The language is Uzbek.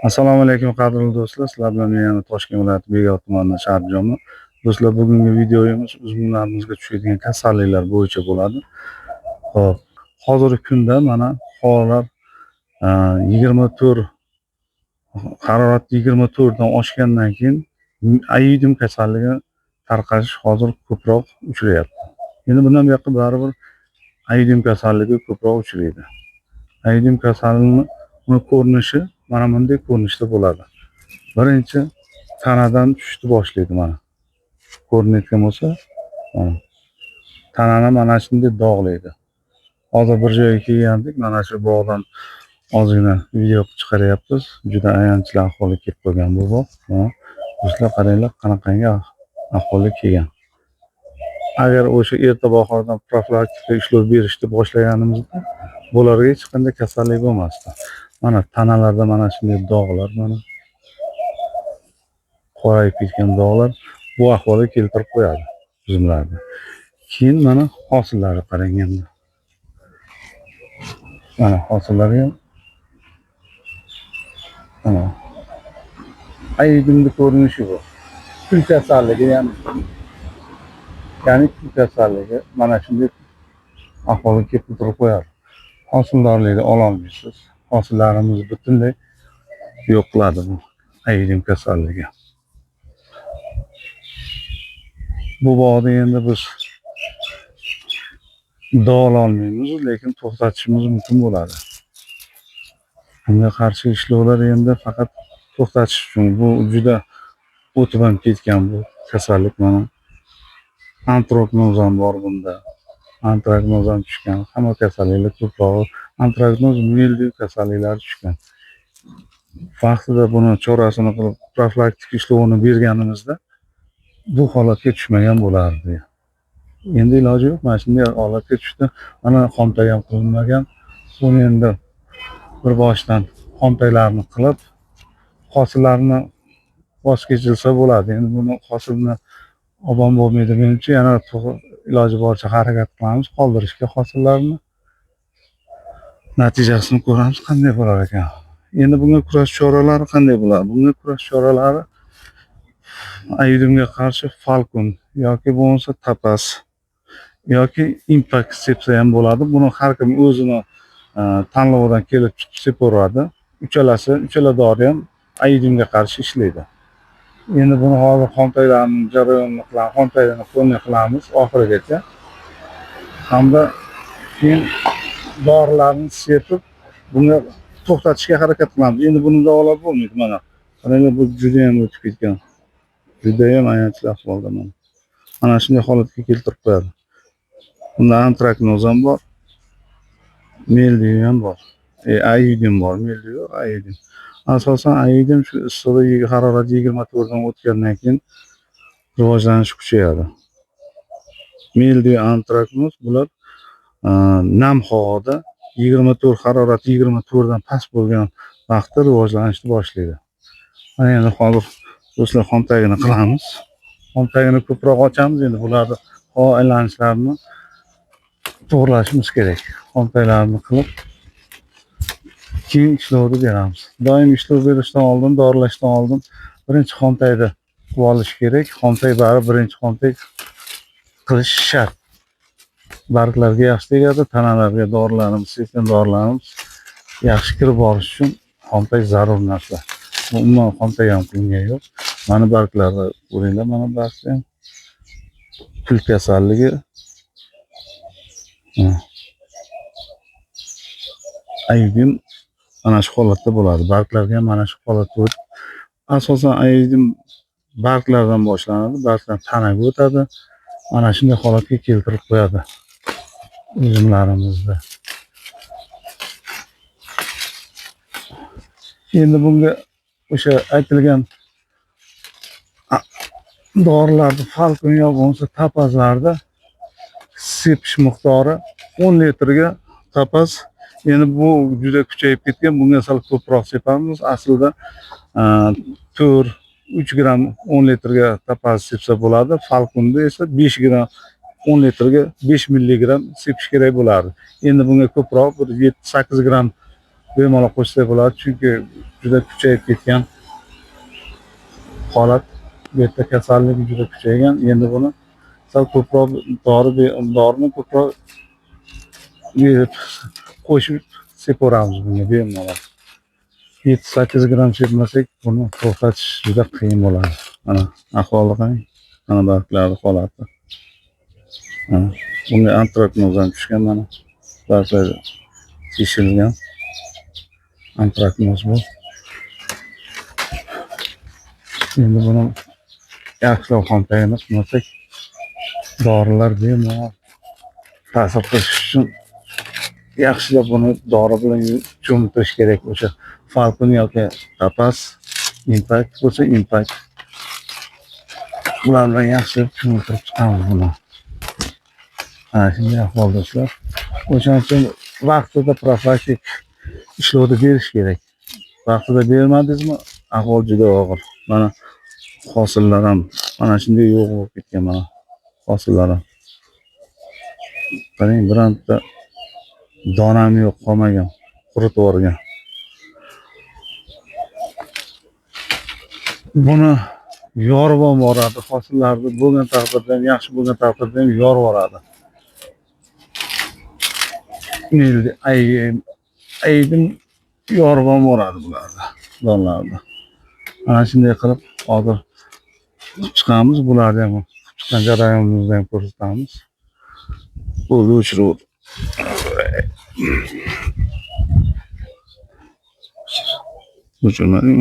Assalomu alaykum, qadrli do'stlar. Sizlar bilan men yana Toshkent viloyati Bekobod tumanidan Sharifjonman. Do'stlar, bugungi videomiz uzumlarimizga tushadigan kasalliklar bo'yicha bo'ladi. Xo'p, hozirgi kunda mana havolar 24, harorat 24 dan oshgandan keyin oidium kasalligi tarqalish hozir ko'proq uchrayapti. Endi bundan buyoqqa baribir oidium kasalligi ko'proq uchraydi. Oidium kasalligini uni ko'rinishi mana bunday ko'rinishda bo'ladi. Birinchi tanadan tushishni boshlaydi mana. Ko'rinayotgan bo'lsa, mana. Tanani mana shunday dog'laydi. Hozir bir joyga kelgandik, mana shu bog'dan ozgina video qilib chiqaryapmiz. Juda ayanchli ahvolga kelib qolgan bu bog'. Mana do'stlar, qaranglar, qanaqangi ahvolga kelgan. Agar o'sha erta bahordan profilaktika ishlov berishni boshlaganimizda bularga hech qanday kasallik bo'lmasdi. Mana tanalarda mana shunday dog'lar, mana qorayib ketgan dog'lar bu ahvolga keltirib qo'yadi uzumlarni. Keyin mana hosillari qarang endi. Mana hosillari ham mana oidiumni ko'rinishi bu. Kul kasalligi ya'ni kul kasalligi mana shunday ahvolga keltirib qo'yadi. Hosildorlikni ololmaysiz. Hosillarimiz butunlay yo'q qiladi bu oidium kasalligi. Bu bog'da endi biz davololmaymiz, lekin to'xtatishimiz mumkin bo'ladi. Bunga qarshi ishlovlar endi faqat to'xtatish uchun. Bu juda o'tib ham ketgan bu kasallik mana. Antraknoz ham bor bunda. Antraknoz ham tushgan. Hamma kasalliklar ko'prog'i antraknoz, mildiu kasalliklari tushgan. Vaqtida buni chorasini qilib profilaktik ishlovini berganimizda bu holatga tushmagan bo'lardi. Endi iloji yo'q, mana shunday holatga tushdi. Mana xomtay ham qilinmagan. Buni endi bir boshdan xomtaylarni qilib, hosillarni voz kechilsa bo'ladi. Endi buni hosilni obon bo'lmaydi menimcha. Yana iloji boricha harakat qilamiz qoldirishga hosillarni. Natijasini ko'ramiz qanday bo'lar ekan. Endi bunga kurash choralari qanday bo'ladi? Bunga kurash choralari oidiumga qarshi Falcon yoki bo'lmasa Tapas yoki Impact sepsa ham bo'ladi. Buni har kim o'zini tanlovidan kelib chiqib sepaveradi. Uchalasi, uchala dori ham oidiumga qarshi ishlaydi. Endi buni hozir xomtaylarni jarayonini qilamiz, xomtaylarni qo'lni qilamiz oxirigacha. Hamda keyin dorilarni sepib bunga to'xtatishga harakat qilamiz. Endi buni davolab bo'lmaydi mana. Qaranglar, bu juda ham o'tib ketgan. Juda ham ayanchli ahvolda mana. Mana shunday holatga keltirib qo'yadi. Bunda antraknoz ham bor. Mildiu ham bor. Oidium bor, mildiu yo'q, oidium. Asosan oidium shu issiqda harorat 24 dan o'tgandan keyin rivojlanish kuchayadi. Mildiu, antraknoz bular nam havoda 24, harorat 24 dan past bo'lgan vaqtda rivojlanishni boshlaydi. Mana endi hozir do'stlar xomtagini qilamiz. Xomtagini ko'proq ochamiz, endi bularni havo aylanishlarini to'g'rilashimiz kerak. Xomtaylarni qilib keyin ishlovni beramiz. Doim ishlov berishdan oldin, dorilashdan oldin birinchi xomtayni qilib olish kerak. Xomtay baribir birinchi xomtay qilish shart. Barglarga yaxshi tegadi, tanalarga dorilarimiz, sepgan dorilarimiz yaxshi kirib borish uchun xomtay zarur narsa. Bu umuman xomtay ham qilingan yo'q. Mana barglarni ko'ringlar, mana bargda ham kul kasalligi. Oidium mana shu holatda bo'ladi. Barglarga ham mana shu holatda o'tib, asosan oidium barglardan boshlanadi, barglar tanaga o'tadi. Mana shunday holatga keltirib qo'yadi uzumlarimizni. Endi bunga o'sha aytilgan dorilarni Falcon yo bo'lmasa Tapazlarda sepish miqdori 10 litrga Tapas. Endi bu juda kuchayib ketgan, bunga sal ko'proq sepamiz. Aslida 4-3 gram 10 litrga Tapas sepsa bo'ladi. Falconda esa 5 gram 10 litrga 5 milligram sepish kerak bo'lardi. Endi bunga ko'proq bir 7-8 gram bemalol qo'shsak bo'ladi, chunki juda kuchayib ketgan holat. Bu yerda kasallik juda kuchaygan. Endi buni sal ko'proq dori dorini ko'proq berib qo'shib sepaveramiz bunga bemalol. 7-8 gramm sepmasak, buni to'xtatish juda qiyin bo'ladi. Mana ahvoli qarang. Mana barglarni holati. Mana bunga antraknoz ham tushgan mana. Barglar teshilgan. Antraknoz bu. Endi buni yaxshilab xontagini qilmasak, dorilar bemalol ta'sir qilish uchun yaxshilab buni dori bilan cho'miltirish kerak. O'sha Falcon yoki Tapas, Impact bo'lsa Impact. Bular bilan yaxshilab cho'miltirib chiqamiz buni. Mana shunday ahvol, do'stlar. O'shaning uchun vaqtida profilaktik ishlovni berish kerak. Vaqtida bermadingizmi, ahvol juda og'ir. Mana hosillar ham mana shunday yo'q bo'lib ketgan, mana hosillar ham. Qarang, bironta donam yo'q qolmagan, quritib yuborgan. Buni yorib ham yuboradi, hosillarni bo'lgan taqdirda ham, yaxshi bo'lgan taqdirda ham yorib yuboradi. Mildi, aydim yorib ham yuboradi bularni, donlarni. Mana shunday qilib hozir chiqamiz, bularni ham chiqqan jarayonimizni ham ko'rsatamiz. Bo'ldi, o'chirib. O'chirmading,